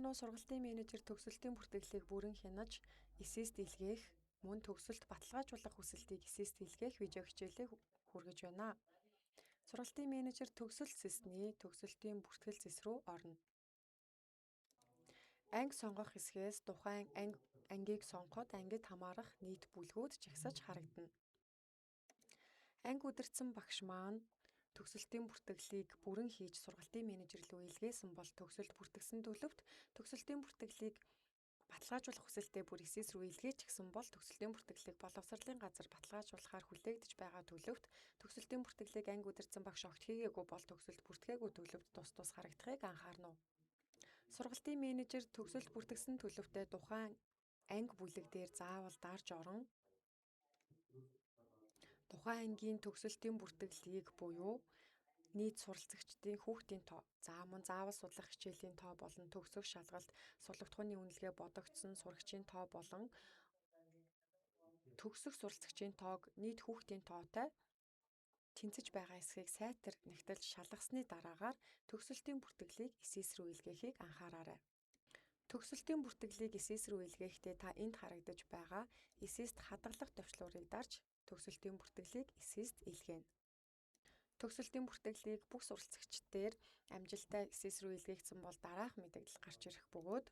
Анхаарна уу, сургалтын менежер төгсөлтийн бүртгэлийг бүрэн хянаж SIS-д илгээх, мөн төгсөлт баталгаажуулах хүсэлтийг SIS-д илгээх видео хичээлийг хүргэж байна. Сургалтын менежер төгсөлт сэсний төгсөлтийн бүртгэл зэс рүү орно. Анги сонгох хэсгээс тухайн ангийг сонгоход ангид хамаарах нийт бүлгүүд жагсаж харагдана. Анги удирдсан багш маань төгсөлтийн бүртгэлийг бүрэн хийж сургалтын менежер лүү илгээсэн бол төгсөлт бүртгэсэн төлөвт, төгсөлтийн бүртгэлийг баталгаажуулах хүсэлтээ бүр SIS рүү илгээчихсэн бол төгсөлтийн бүртгэлийг боловсролын газар баталгаажуулахаар хүлээгдэж байгаа төлөвт, төгсөлтийн бүртгэлийг анги удирдсан багш огт хийгээгүй бол төгсөлт бүртгээгүй төлөвт тус тус харагдахыг анхаарна уу. Сургалтын менежер төгсөлт бүртгэсэн төлөвтэй тухайн анги бүлэг дээр заавал дарж орон тухайн ангийн төгсөлтийн бүртгэлийг буюу нийт суралцагчдын хүүхдийн тоо, за мөн заавал судлах хичээлийн тоо болон төгсөх шалгалт, судлагдахууны үнэлгээ бодогдсон сурагчийн тоо болон төгсөх суралцагчийн тоог нийт хүүхдийн тоотой тэнцэж байгаа эсэхийг сайтар нягталж шалгасны дараагаар төгсөлтийн бүртгэлийг SIS рүү илгээхийг анхаараарай. Төгсөлтийн бүртгэлийг SIS рүү илгээхдээ та энд харагдаж байгаа SIS-д хадгалах товчлуурыг дарж төгсөлтийн бүртгэлийг SIS-д илгээнэ. Төгсөлтийн бүртгэлийг бүх суралцагчдаар амжилттай SIS рүү илгээгдсэн бол дараах мэдээлэл гарч ирэх бөгөөд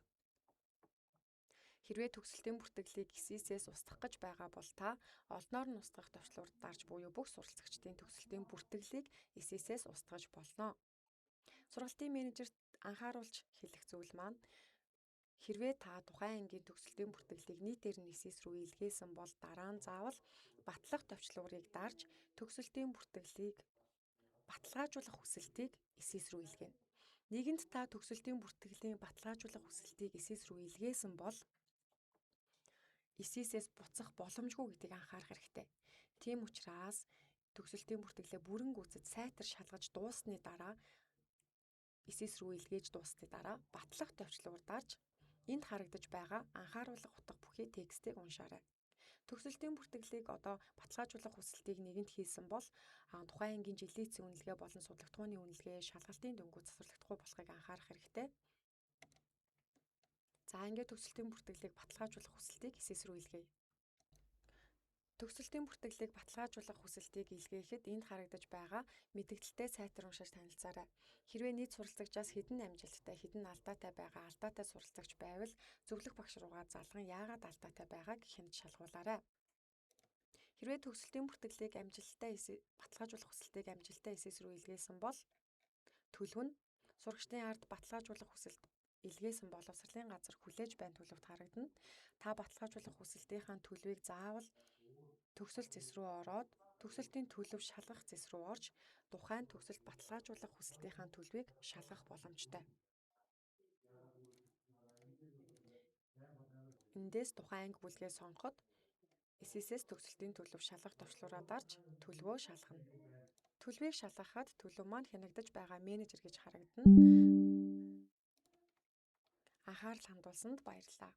хэрвээ төгсөлтийн бүртгэлийг SIS-ээс устгах гэж байгаа бол та олноор нь устгах товчлуур дарж буюу бүх суралцагчдын төгсөлтийн бүртгэлийг SIS-ээс устгаж болно. Сургалтын менежерт анхааруулж хэлэх зүйл маань хэрвээ та тухайн ангийн төгсөлтийн бүртгэлийг нийтээр нь SIS рүү илгээсэн бол дараа нь заавал батлах товчлуурыг дарж төгсөлтийн бүртгэлийг баталгаажуулах хүсэлтийг SIS рүү илгээнэ. Нэгэнт та төгсөлтийн бүртгэлийн баталгаажуулах хүсэлтийг SIS рүү илгээсэн бол SIS-ээс буцах боломжгүй гэдгийг анхаарах хэрэгтэй. Тийм учраас төгсөлтийн бүртгэлээ бүрэн гүйцэд сайтар шалгаж дууссаны дараа, SIS рүү илгээж дууссаны дараа батлах товчлуур дарж энд харагдаж байгаа анхааруулга утга бүхий текстийг уншаарай. Төгсөлтийн бүртгэлийг одоо баталгаажуулах хүсэлтийг нэгэнт хийсэн бол тухайн ангийн жилийн эцсийн үнэлгээ болон судлагдахууны үнэлгээ, шалгалтын дүнгүүд завсарлагдахгүй болохыг анхаарах хэрэгтэй. За, ингээд төгсөлтийн бүртгэлийг баталгаажуулах хүсэлтийг SIS рүү илгээе. Төгсөлтийн бүртгэлийг баталгаажуулах хүсэлтийг илгээхэд энд харагдаж байгаа мэдэгдэлтэй сайтар уншиж танилцаарай. Хэрвээ нийт суралцагчаас хэд нь амжилттай, хэд нь алдаатай байгаа, алдаатай суралцагч байвал зөвлөх багш руугаа залган яагаад алдаатай байгааг хянаж шалгуулаарай. Хэрвээ төгсөлтийн бүртгэлийг амжилттай баталгаажуулах хүсэлтийг амжилттай SIS рүү илгээсэн бол төлөв нь сурагчдын ард баталгаажуулах хүсэлт илгээсэн боловсролын газар хүлээж байна төлөвт харагдана. Та баталгаажуулах хүсэлтийнхаа төлөвийг заавал төгсөлт зэс рүү ороод төгсөлтийн төлөв шалгах зэс рүү орж тухайн төгсөлт баталгаажуулах хүсэлтийнхаа төлөвийг шалгах боломжтой. Эндээс тухайн анги бүлгээ сонгоход SIS-ээс төгсөлтийн төлөв шалгах товчлуураа дарж төлөвөө шалгана. Төлөвийг шалгахад төлөв маань хянагдаж байгаа менежер гэж харагдана. Анхаарал хандуулсанд баярлалаа.